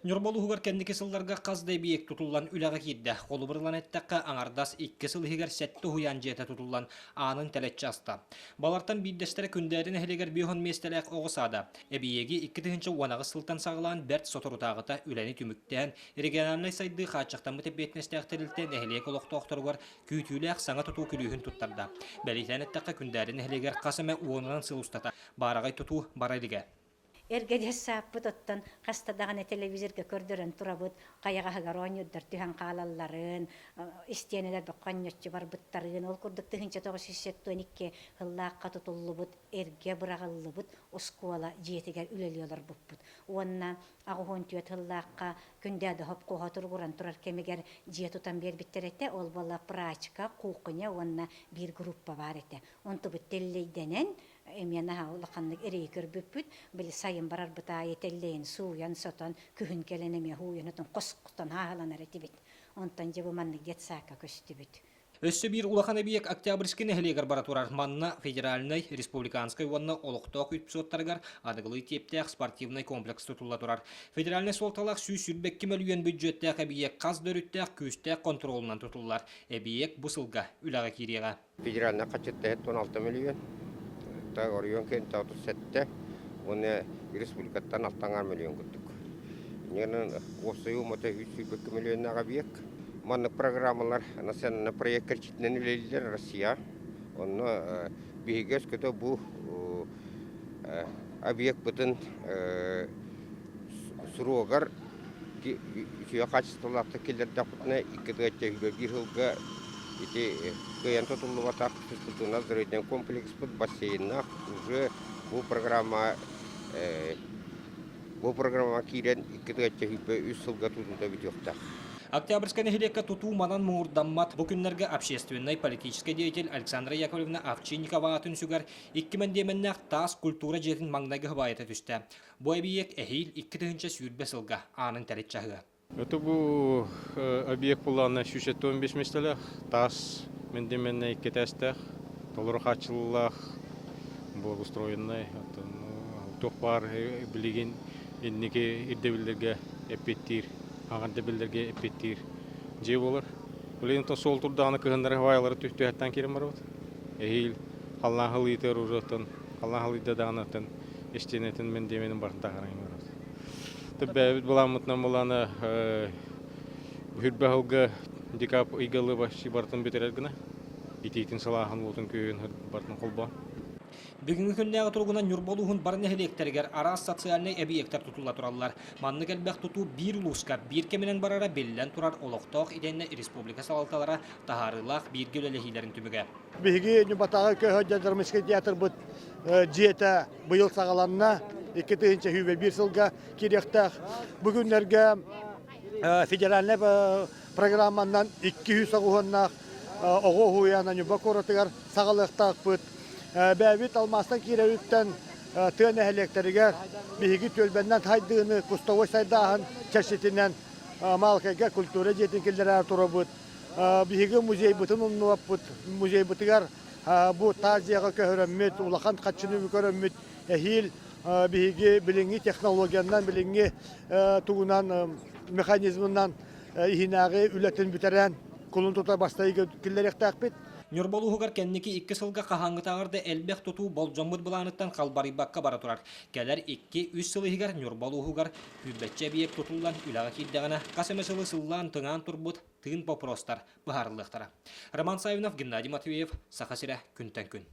Ньурба улууһугар кэнники сылларга хас да эбийиэк тутуллан үлэҕэ киирдэ. Холобур ылан эттэххэ, аҥардас 2 сыл иһигэр сэттэ уһуйаан дьиэтэ тутуллан аанын тэлэччи аста. Балартан биирдэстэрэ Күндээдэ нэһилиэгэр 50 миэстэлээх оҕо саада. Эбийиэги 2018 сылтан саҕалаан бэрт соторутааҕыта үлэни түмүктээн, региональнай сайдыы хааччахтаммыт эппиэтинэстээх тэрилтэ нэһилиэк олохтоохторугар күүтүүлээх саҥа тутуу күлүүһүн туттарда. Бэлиэтээн эттэххэ, Күндээдэ нэһилиэгэр хас эмэ уонунан сыл устата баараҕай тутуу бара илигэ. Эргэ дьассааппыт оттон хаста даҕаны телевизорга көрдөрөн турабыт, хайаҕаһыгар оонньуурдар түһэн хаалалларын, истиэнэлэр бөххөнньөччү барбыттарын, ол курдук 1972 сыллаахха тутуллубут эргэ быраҕыллыбыт оскуола дьиэтигэр үлэлии олорбуппут. Уонна 84 сыллаахха Күндээдэ хопкуоһа туругуран турар кэмигэр дьиэ тутан биэрбиттэр этэ. Ол буолла прачка, кухня уонна биир группа баар этэ. Онтубут тэллэйдэнэн Эмиэ наһаа улаханнык эрэйи көрбүппүт. Били сайын барарбыт аайы тэллэйин сууйан-сотон, күһүн кэлэн эмиэ һууйан-отон хосхтон хааһыланар этибит. Онтон дьэ бу маннык детсадка көстүбүт. Өссө биир улахан эбийиэк Октябрьский нэһилиэгэр бара турар. Манна федеральнай, республиканскай уонна олохтоох үп суоттарыгар аныгылыы тиэптээх спортивнай комплекс тутулла турар. Федеральнай суолталаах 122 мөлүйүөн бүддьүөттээх эбийиэк хас да өрүттээх күүстээх хонтуруолунан тутуллар. Эбийиэк бу сылга үлэҕэ киириэҕэ. Федеральнай хаччыттаһыт 16 миллион, оройуон киэнтэ 37 уонна республикаттан 6 миллион курдук. Иннинэн уопсай умата 322 миллионнаах объект. Маннык программалар национальный проект кэрчитинэн үлэлииллэр Россия. Онно биһиги өскөтө бу объекпытын суруогар үчүгэй хаачыстыбалаахтык киллэрдэхпитинэ 2 биир сылга ити кыайан тутуллубатах физкультурно-оздоровительный комплекспыт бассейннаах уже бу программа бу программаҕа киирэн 2 3 сылга тутуута бүтүөхтээх. Октябрьскай нэһилиэккэ тутуу манан муҥурдаммат. Бу күннэргэ общественнай политическай деятель Александра Яковлевна Овчинникова аатын сүгэр икки мэндиэмэннээх таас культура дьиэтин маҥнайгы сыбаайата түстэ. Бу эбийиэк эһиил 2020 сылга аанын тэрит чаһыа. Это бу объект буллаҕына 175 миэстэлээх, таас мэндиэмэннэй икки этээстээх, толору хааччыллыылаах, благоустроеннай, туох баар билигин инники ирдэбиллэргэ эппиэттиир, аҥар ирдэбиллэргэ эппиэттиир дьиэ буолар. Билигин то суол турдаҕына кыһыннары хавайалары түһэттэн киирэн барабыт. Эһиил халлаан халыйытыгар уже оттон халлаан халыйда даҕаны оттон истиэнэтин мэндиэмэнин барытын таһааран барабыт. Бэйэбит былааммытынан былаана үрбэ сылга декаб ыйга вообще барытын бүтэрэр гына итиитин сылааһын уотун күүһүн барытын холбоон. Бүгүҥҥү күннээҕи туругунан Ньурба улууһун бары нэһилиэктэригэр араас социальнай эбийиэктэр тутулла тураллар. Маннык элбэх тутуу биир улууска биир кэминэн барара биллэн турар олохтоох итиэннэ республика салалталара таһаарыылаах бииргэ үлэлэһиилэрин түмүгэ. Биһиги Ньурбатааҕы көһө драматическай театрбыт дьиэтэ быйыл саҕаланна. 2021 сылга киириэхтээх. Бу күннэргэ федеральнай программанан 200 оҕуһуоннаах оҕо уһуйаана Ньурба куоратыгар саҕалыахтаахпыт. Бэйэбит алмаастан киирэриттэн тыа нэһилиэктэригэр биһиги түөлбэннэн сайдыыны кустовой сайдааһын чэрчитинэн Маалыкайга культура дьиэтин киллэрээр турабыт. Биһиги музейбытын умнубаппыт. Музейбытыгар бу Азияҕа көһөрөммүт, улахан хаччыны көрөммүт эһиил биһиги билиҥҥи технологиянан, билиҥҥи тугунан механизмынан иһинээҕи үлэтин бүтэрэн кулун тута бастайыга киллэриэхтээхпит. Ньурба улууһугар кэнники 2 сылга хаһааҥҥытааҕар да элбэх тутуу болдьоммут былааныттан халбарыйбакка бара турар. Кэлэр 2-3 сыл иһигэр Ньурба улууһугар сүүрбэччэ эбийиэк тутуллан үлэҕэ киирдэҕинэ, хас эмэ сылы сыллаан тыҥаан турбут тыын боппуруостар быһаарыллыахтара. Роман Саввинов, Геннадий Матвеев, Саха сирэ, күнтэн күн.